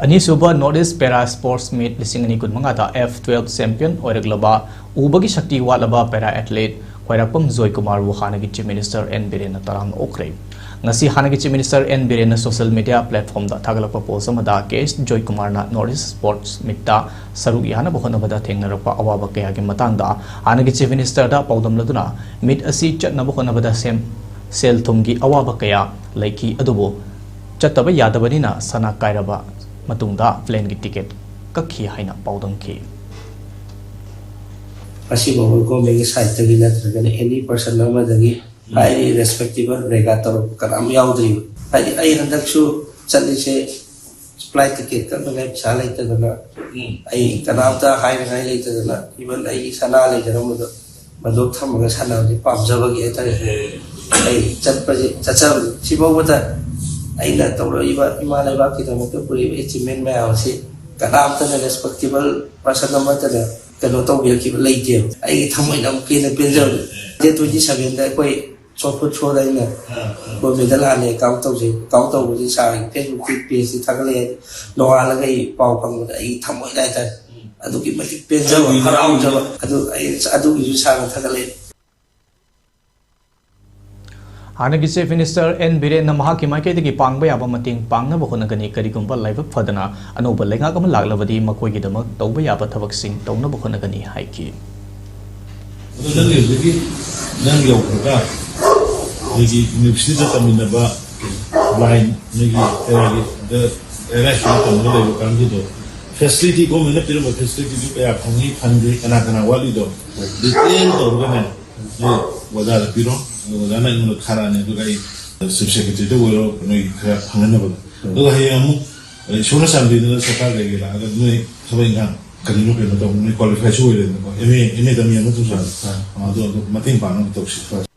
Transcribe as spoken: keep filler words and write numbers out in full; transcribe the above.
ꯑꯅꯤꯁꯨꯕ North East Para Sports Meet ꯂꯤꯁꯤꯡ ꯑꯅꯤ ꯀꯨꯟꯃꯉꯥꯗ F twelve champion ꯑꯣꯏꯔꯛꯂꯕ ꯎꯕꯒꯤ ꯁꯛꯇꯤ ꯋꯥꯠꯂꯕ para athlete ꯈ꯭ꯋꯥꯏꯔꯥꯛꯄꯝ ꯖꯣꯏꯀꯨꯃꯥꯔꯕꯨ ꯍꯥꯟꯅꯒꯤ Chief Minister N ꯕꯤꯔꯦꯟꯅ ꯇꯔꯥꯝꯅ ꯑꯣꯛꯈ꯭ꯔꯦ꯫ ꯉꯁꯤ ꯍꯥꯟꯅꯒꯤ Chief Minister N ꯕꯤꯔꯦꯟꯅ social media platformꯗ ꯊꯥꯒꯠꯂꯛꯄ post ꯑꯃꯗ K S ꯖꯣꯏꯀꯨꯃꯥꯔꯅ North East Sports Meetꯇ ꯁꯔꯨꯛ ꯌꯥꯅꯕ ꯍꯣꯠꯅꯕꯗ ꯊꯦꯡꯅꯔꯛꯄ ꯑꯋꯥꯕ ꯀꯌꯥꯒꯤ ꯃꯇꯥꯡꯗ ꯍꯥꯟꯅꯒꯤ Chief Ministerꯗ ꯄꯥꯎꯗꯝꯂꯗꯨꯅ meet ꯑꯁꯤ ꯆꯠꯅꯕ ꯍꯣꯠꯅꯕꯗ ꯁꯦꯝ-, ꯁꯦꯜ ꯊꯨꯝꯒꯤ ꯑꯋꯥꯕ ꯀꯌꯥ ꯂꯩꯈꯤ, ꯑꯗꯨꯕꯨ ꯆꯠꯇꯕ ꯌꯥꯗꯕꯅꯤꯅ ꯁꯅꯥ ꯀꯥꯏꯔꯕ ꯃꯇꯨꯡꯗ planeꯒꯤ ticket ꯀꯛꯈꯤ ꯍꯥꯏꯅ ꯄꯥꯎꯗꯝꯈꯤ꯫ ꯑꯁꯤꯐꯥꯎꯕ governmentꯒꯤ sideꯇꯒꯤ ꯅꯠꯇ꯭ꯔꯒꯅ any person ꯑꯃꯗꯒꯤ highly respectable regard ꯇꯧꯔꯛꯄ ꯀꯅꯥꯝ ꯌꯥꯎꯗ꯭ꯔꯤꯕ꯫ ꯍꯥꯏꯗꯤ ꯑꯩ ꯍꯟꯗꯛꯁꯨ ꯆꯠꯂꯤꯁꯦ flight ticket ꯀꯛꯅꯉꯥꯏ ꯄꯩꯁꯥ ꯂꯩꯇꯗꯅ, ꯑꯩ ꯀꯅꯥꯝꯇ ꯍꯥꯏꯅꯉꯥꯏ ꯂꯩꯇꯗꯅ, even ꯑꯩꯒꯤ ꯁꯅꯥ ꯂꯩꯖꯔꯝꯕꯗꯣ ꯃꯗꯨ ꯊꯝꯃꯒ ꯁꯥꯟꯅꯕꯁꯦ ꯄꯥꯝꯖꯕꯒꯤ ꯍꯥꯏꯇꯥꯔꯦ꯫ ꯑꯩ ꯆꯠꯄꯁꯦ, ꯆꯠꯆꯕꯅꯤ꯫ ꯁꯤꯐꯥꯎꯕꯗ ꯑꯩꯅ ꯇꯧꯔꯛꯏꯕ ꯏꯃꯥ ꯂꯩꯕꯥꯛꯀꯤꯗꯃꯛꯇ ꯄꯨꯔꯛꯏꯕ achievement ꯃꯌꯥꯝ ꯑꯁꯤ ꯀꯅꯥꯝꯇꯅ, respectable person ꯑꯃꯠꯇꯅ ꯀꯩꯅꯣ ꯇꯧꯕꯤꯔꯛꯈꯤꯕ ꯂꯩꯇꯦꯕ꯫ ꯑꯩꯒꯤ ꯊꯃꯣꯏꯅ ꯑꯃꯨꯛꯀ ꯍꯦꯟꯅ ꯄꯦꯟꯖꯕꯅꯤ꯫ Date twenty sevenꯗ ꯑꯩꯈꯣꯏ ꯆꯣꯐꯨꯠ ꯁꯣꯗ ꯑꯩꯅ gold medal ꯍꯥꯟꯅ account ꯇꯧꯖꯩ꯫ Account ꯇꯧꯕꯁꯤ sirꯒꯤ Facebookꯀꯤ pageꯇ ꯊꯥꯒꯠꯂꯛꯑꯦ꯫ ꯅꯣꯡꯉꯥꯜꯂꯒ ꯑꯩ ꯄꯥꯎ ꯐꯪꯕꯗ ꯑꯩ ꯊꯃꯣꯏꯗ ꯍꯥꯏꯇꯥꯔꯦ ꯑꯗꯨꯛꯀꯤ ꯃꯇꯤꯛ ꯄꯦꯟꯖꯕ, ꯍꯔꯥꯎꯖꯕ꯫ ꯑꯗꯨ ꯑꯩ ꯑꯗꯨꯒꯤꯁꯨ sirꯅ ꯊꯥꯒꯠꯂꯛꯑꯦ꯫ ꯍꯥꯟꯅꯒꯤ Chief Minister N ꯕꯤꯔꯦꯟꯅ ꯃꯍꯥꯛꯀꯤ ꯃꯥꯏꯀꯩꯗꯒꯤ ꯄꯥꯡꯕ ꯌꯥꯕ ꯃꯇꯦꯡ ꯄꯥꯡꯅꯕ ꯍꯣꯠꯅꯒꯅꯤ, ꯀꯔꯤꯒꯨꯝꯕ ꯂꯥꯏꯕꯛ ꯐꯗꯅ ꯑꯅꯧꯕ ꯂꯩꯉꯥꯛ ꯑꯃ ꯂꯥꯛꯂꯕꯗꯤ ꯃꯈꯣꯏꯒꯤꯗꯃꯛ ꯇꯧꯕ ꯌꯥꯕ ꯊꯕꯛꯁꯤꯡ ꯇꯧꯅꯕ ꯍꯣꯠꯅꯒꯅꯤ ꯍꯥꯏꯈꯤ꯫ ꯑꯗꯣ ꯅꯪꯒꯤ ꯍꯧꯖꯤꯛꯀꯤ ꯅꯪ ꯌꯧꯈ꯭ꯔꯒ ꯑꯩꯈꯣꯏꯒꯤ universityꯗ ꯇꯝꯃꯤꯟꯅꯕ blind ꯅꯣꯏꯒꯤ ꯀꯌꯥꯒꯤ ꯑꯦꯔꯥꯏꯁꯇ ꯇꯝꯃꯒ ꯂꯩꯕ ꯀꯥꯡꯕꯨꯗꯣ facility, governmentꯅ ꯄꯤꯔꯝꯕ facilityꯗꯨ ꯀꯌꯥ ꯐꯪꯉꯤ, ꯐꯪꯗꯦ, ꯀꯅꯥ ꯀꯅꯥ ꯋꯥꯠꯂꯤꯗꯣ detail ꯇꯧꯔꯒꯅꯦ ꯅꯣꯏ ꯑꯣꯖꯥꯗ ꯄꯤꯔꯣ꯫ ꯑꯗꯨꯒ ꯑꯣꯖꯥꯅ ꯑꯩꯉꯣꯟꯗ ꯊꯥꯔꯛꯑꯅꯤ꯫ ꯑꯗꯨꯒ ꯑꯩ Chief Secretaryꯗ ꯑꯣꯏꯔꯣ, ꯅꯣꯏ ꯈꯔ ꯐꯪꯍꯟꯅꯕꯗꯣ꯫ ꯑꯗꯨꯒ ꯍꯌꯦꯡ ꯑꯃꯨꯛ ꯏꯁꯣꯔꯅ ꯆꯥꯟꯕꯤꯗꯨꯅ ꯁꯔꯀꯥꯔ ꯀꯩꯀꯩ ꯂꯥꯛꯑꯒ ꯅꯣꯏ ꯊꯕꯛ ꯏꯪꯈꯥꯡ ꯀꯔꯤꯅꯣ ꯀꯩꯅꯣ ꯇꯧꯕ, ꯅꯣꯏ qualifiedꯁꯨ ꯑꯣꯏꯔꯦꯗꯅꯀꯣ, M A, M A ꯇꯝꯃꯤ ꯑꯃ ꯇꯧꯁꯤ꯫ ꯑꯗꯨ, ꯑꯗꯨ ꯃꯇꯦꯡ ꯄꯥꯡꯅꯕ ꯇꯧꯁꯤ꯫